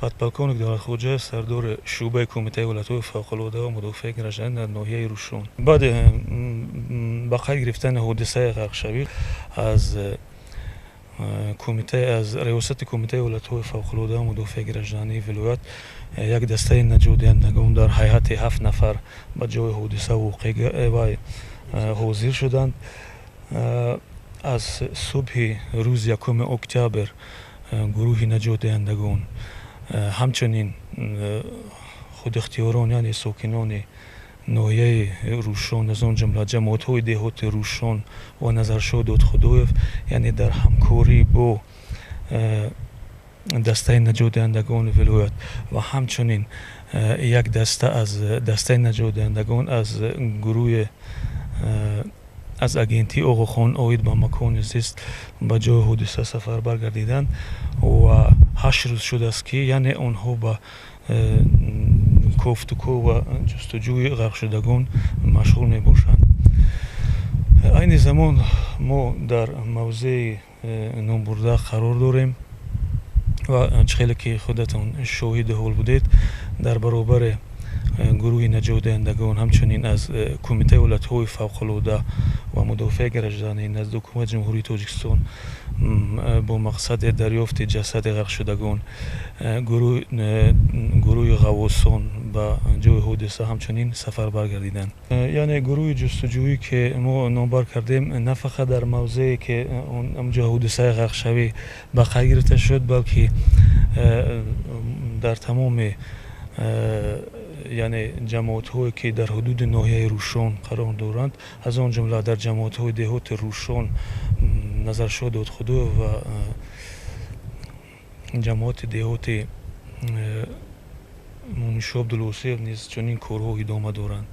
Подполковник Давлатхоҷаев, сардори шӯъбаи Кумитаи ҳолатҳои фавқулода ва мудофиаи гражданӣ дар ноҳияи Рӯшон. Баъди ба қайд гирифтани ҳодисаи ғарқшавӣ аз кумитаи аз риёсати Кумитаи ҳолатҳои фавқулода ва мудофиаи граждании вилоят як дастаи наҷотдиҳандагон дар ҳайати 7 нафар ба ҷои ҳодиса воқеъ ҳозир шуданд. Аз субҳи рӯзи 1 октябр гурӯҳи наҷотдиҳандагон, ҳамчунин худихтиёрон, яъне сокинони ноҳияи Рӯшон, аз он ҷумла ҷамоатҳои деҳоти Рӯшон ва Назаршоҳ Додхудоев, яъне дар ҳамкорӣ бо дастаи наҷотдиҳандагони вилоят ва ҳамчунин як даста аз дастаи наҷотдиҳандагон аз гурӯҳи аз агентии Оғохон оид ба макони зист ба ҷои ҳодиса сафарбар гардиданд ва 8 рӯз шудааст, ки яъне онҳо ба кофтуков ва ҷустуҷӯи ғарқшудагон машғул мебошанд. Айни замон мо дар мавзеи номбурда қарор дорем ва чӣ хеле ки худатон шоҳиди ҳол будед, дар баробари гурӯҳи наҷотдиҳандагон ҳамчунин аз Кумитаи ҳолатҳои фавқулода ва мудофиаи гражданӣ назди Ҳукумати Ҷумҳурии Тоҷикистон бо мақсади дарёфти ҷасади ғарқшудагон гурӯҳи ғаввосон ба ҷои ҳодиса ҳамчунин сафарбар гардиданд. Яъне гурӯҳи ҷустуҷӯӣ, ки мо номбар кардем, на фақат дар мавзее, ки онҷо ҳодисаи ғарқшавӣ ба қайд гирифта шуд, балки дар тамоми, яъне ҷамоатҳое, ки дар ҳудуди ноҳияи Рӯшон қарор доранд, аз он ҷумла дар ҷамоатҳои деҳоти Рӯшон, Назаршоҳ Додхудоев ва ҷамоати деҳоти Муминшоҳ Абдулвосиев низ чунин корҳо идома доранд.